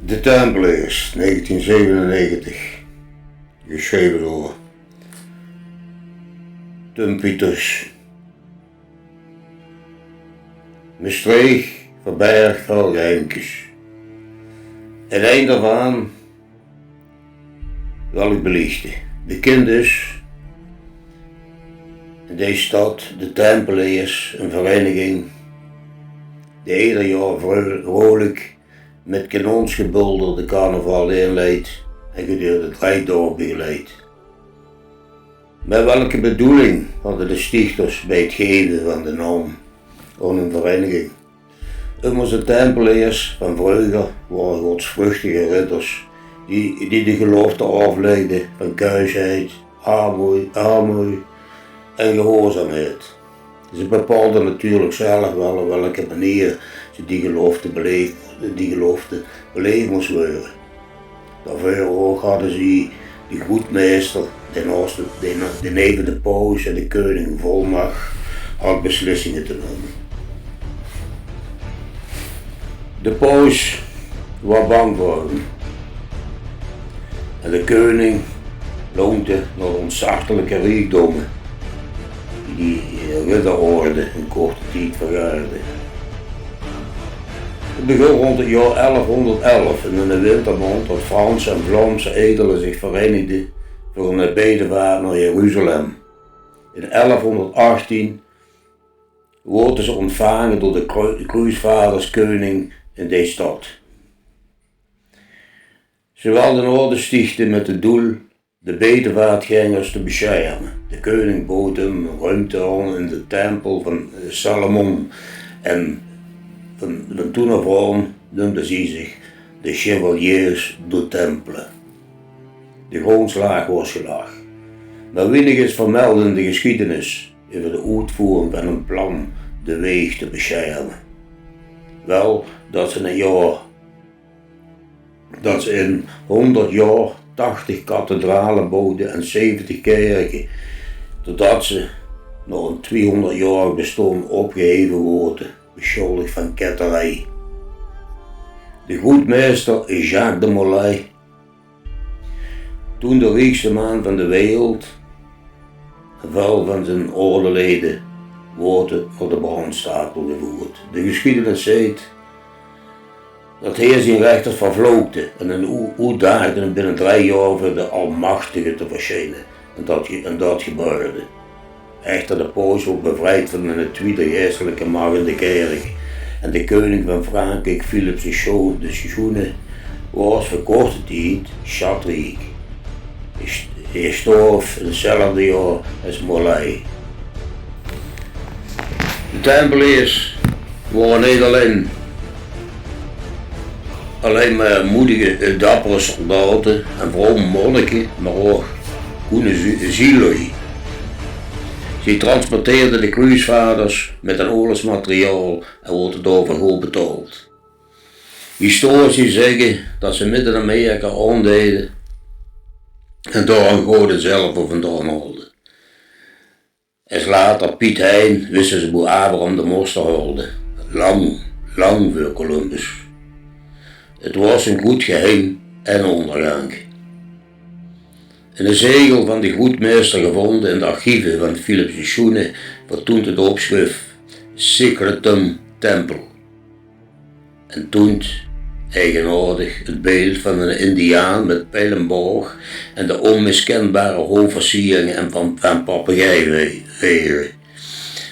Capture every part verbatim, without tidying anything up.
De Tempeleers, negentien zevenennegentig. Gesjreve door Tum Pieters. Mestreech verberg väöl geheimkes. En ein daovaan wil ich beliechte. Bekind is in dees stad de Tempeleers, ein vereiniging die eder jaor vreu-, vreulik mit kanonsgebölder de carnaval inleit en gedurende drei daog begeleit. Mit welke bedoeling hadde de stichters bie 't geve van de naom aon hun vereiniging? Ummers, de Tempeleers van vreuger wore godsvruchtige ridders die, die de geloofte aofleide van kuisheid, armoei, armoei en gehoorzaamheid. Ze bepaalde natuurlik zelf wel op welke manier ze die geloofte beleef-, die geloofte beleef mós weure. Daoveur ouch hadde ze de groetmeister, dae naoste, dae na-, dae neve de paus en de keuning volmach had beslissinge te numme. De paus waor bang veur häöm. En de keuning lonkde nao de ontzagtelike riekdomme die die ridderorde in korte tied vergaarde. 't Begón rónd 't jaor elfhónderdèlf in de wintermaond dat Franse en Vlaamse edele zich vereinigde veur 'n bedevaart nao Jeruzalem. In elfhónderdachttien woorte ze ontvange door de kru-, kruusvaarderskeuning in dees stad. Ze wèlde 'n orde stichte mit 't doel de bedevaartgengers te besjerme. De keuning bood hun ruimte aon in de tempel van, eh, Salomon en van, van toen aof aon neumde zie zich de Chevaliers du Temple. De gróndslaag waor gelag. Mer wienig is vermeld in de gesjiedenis euver de oetvoering van hun plan de weeg te besjerme. Wel, dat ze in 't jaor, dat ze in hónderd jaor tachtig kathedrale bouwde en zeventig kèrke, totdat ze nao hun twiehónderdjaorig bestaon opgeheve woorte, besjuldig van ketterie. De groetmeister Jacques de Molay, toen de riekste maan van de wereld, en väöl van zien ordelede woorte nao de brandstapel gevoerd. De gesjiedenis zeet dat heer zien rechters vervlookde en hun oe-, oetdaagde binne drei jaor veur de Almachtige te versjijne. En dat ge-, en dat gebeurde. Echter, de paus woort bevrijd van 'n twiede geistelike mach in de kèrk. En de keuning van Frankriek, Philips de Sjo-, de Sjoene, waor veur korte tied sjatriek. Heer st-, heer storf in 'tzelfde jaor es Molay. De Tempeleers waore neet allein, allein mer moedige, eh, dappere soldaote en vrome monnike, mer ouch koene zie-, ziellui. Ze transporteerde de kruusvaarders mit hun oorlogsmateriaal en woorte daoveur good betaald. Historici zègke dat ze Midde-Amerika aondeje en dao hun goud en zèlver vandaon haalde. Es later Piet Hein wiste ze boe Abraham de Moster haalde, lang, lang veur Columbus. 't Waor 'n good geheim en óngergank. In de zegel van de groetmeister gevónde in de archieve van Philips de Sjoene vertoent 't opsjrif Secretum Templi. En toen, eigenaardig, 't beeld van 'nen indiaan mit piel en boog en de onmiskenbare hoofversieringe en van, van papegeievere.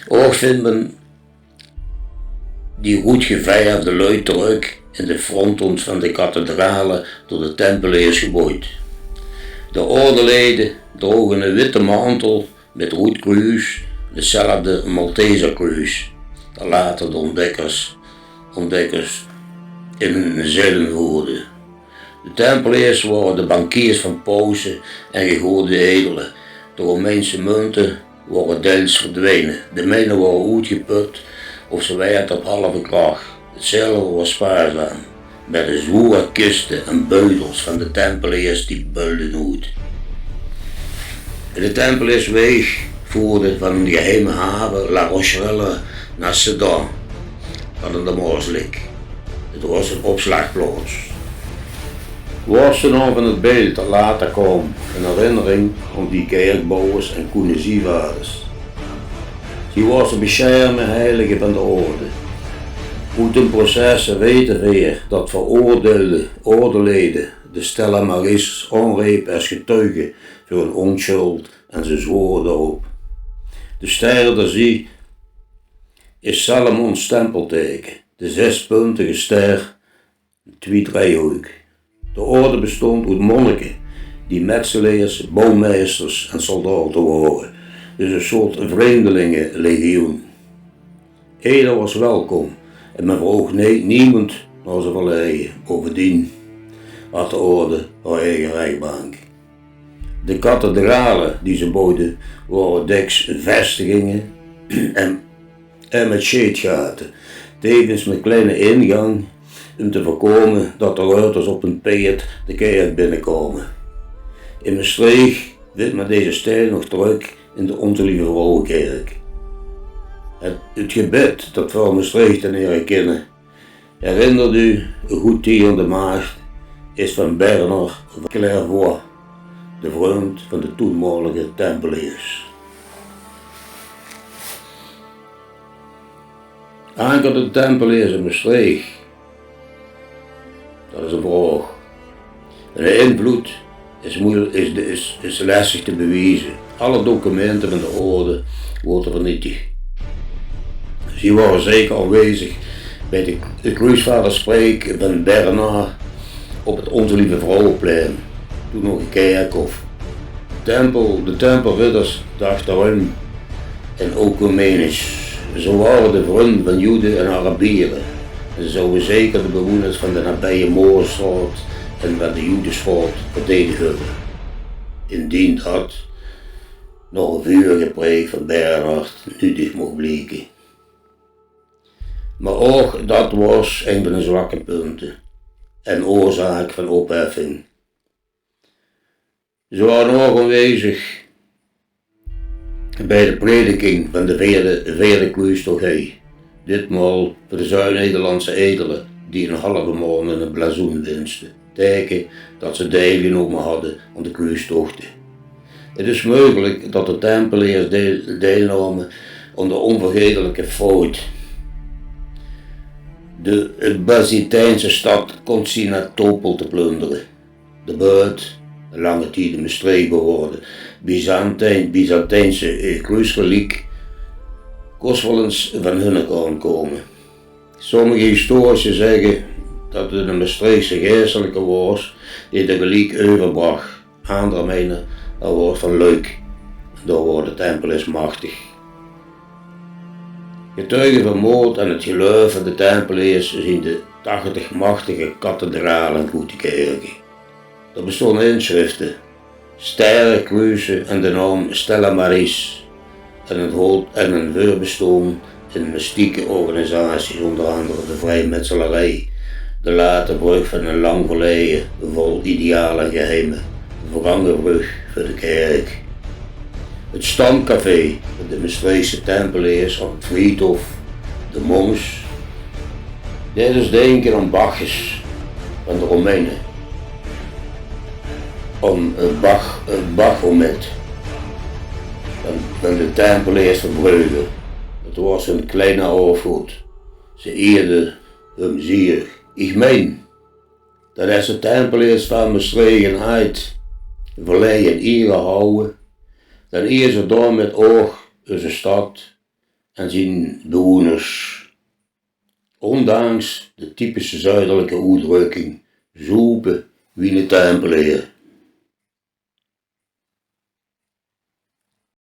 Ouch vindj me die roed geverfde lui trök in de frontons van de kathedrale door de Tempeleers geboewd. De ordelede droge 'ne witte mantel mit roed kruus, 'tzelfde Malteserkruus, dat later de ontdekkers, ontdekkers in hun zeile voerde. De Tempeleers waore de bankiers van pauze en gegode edele. De Romeinse munte waore deils verdwene. De mijne waore oetgeput of ze werkde op halve krach. 't Zelver waor spaarzaam. Mer de zwoer kiste en beudels van de Tempeleers die bulden oet. De Tempeleersweeg voerde van 'n geheime have, La Rochelle, nao Sedan, wat aan de Maos lik. 't Waor 'n opslaagplaots. Waor ze noe van 't beeld dat later kaom, 'n herinnering aon die kèrkbouwers en koene zievaders. Zie waor de besjermheilige van de orde. Oet hun processe weite veer dat veroordeilde ordelede de Stella Maris aonrepe es getuige veur hun oonsjöld en ze zwoore daorop. De ster der zie is Salomons tempelteike, de zespuntige ster, twie driehoeëk. De orde bestoont oet monnike die metselaers, bouwmeisters en soldaote waore, dus 'n soort vreemdelingelegioen. Eder waor welkom en me vroog nie-, niemes nao zie verleie. Bovendien had de orde häör eige rechbank. De kathedrale die ze bouwde waore dèks vestiginge en, en mèt sjeetgate, tevens mèt kleine ingank, um te veurkómme dat de ruiters op hun peerd de kèrk binnekómme. In Mestreech vint me deze stijl nog trök in de Onze Lieve Vrouwekèrk. 't, 't gebèd dat veer Mestreechtenere kinne, Herinnert u, good tiende maagd, is van Bernard van Clairvaux, de vrund van de toenmaolige Tempeleers. Ankerde de Tempeleers in Mestreech? Dat is 'n vraog. Hun invlood is moeilijk, is, is, is lestig te bewieze. Alle documente van de orde waore vernietig. Zie waore zeker aanwezig bij de, de kruusvaarderspreek van Bernard op 't Onze Lieve Vrouweplein, toen nog 'n kèrkhof. Tempel, de Tempelridders dachte ruim en oecumenisch. Ze waore de vrun van Joede en Arabiere. En ze zouwe zeker de bewoeners van de nabije Moorestraot en van de Joedestraot verdedigd höbbe, indien dat, nao 'n vurige preek van Bernard, nudig moch blieke. Mer ouch dat waor ein van de zwakke punte en oorzaak van opheffing. Ze waore ouch aanwezig bij de prediking van de veerde, veerde kruustochhei. Ditmaol veur de Zuid-Nederlandse edele die 'n halve maon in 't blazoen winste. Teike dat ze deilgenómme hadde aon de kruustochte. 't Is meugelik dat de Tempeleers deil, deilname aon de ónvergetelike fout, de, de Byzantijnse stad Constantinopel te plundere. De buit, lange tied in Mestreech behoorde, Byzantijn, Byzantijnse, eh, kruusreliek, kós waal ins van hunne kaont kómme. Sommige historici zègke dat 't 'ne Mestreechse geistelike waor, dee de reliek euverbrach. Aandere meine, 'r waor van Luik. Dao waore de Tempeleers machtig. Getuige van mood en 't geluif van de Tempeleers zien de tachtig machtige kathedrale oet de kèrke. Dao bestoon insjrifte, sterrekruuse en de naom Stella Maris en 't hoot en 'n veurbestoon in mystieke organisaties, oonder aandere de vrijmetselarij, de late vruch van 'n lang verleie vol ideale en geheime wrange vruch veur de kèrk. 't Stamcafé van de Mestreechse Tempeleers op 't Vriethof, de Momus, deit us dinke aon Bacchus van de Romeine, aon, eh, Bach, eh, Baphomet van, van de Tempeleers van Breuge. 't Waor 'ne kleine aofgod. Ze ierde häöm zier. Ich mein dat es de Tempeleers van Mestreech 'n aajd verleie in iere hawwe, dan iere ze daomèt ouch eus stad en zien bewoeners. Oondaanks de typische zuidelike oetdrökking zoepe wie 'ne Tempeleer,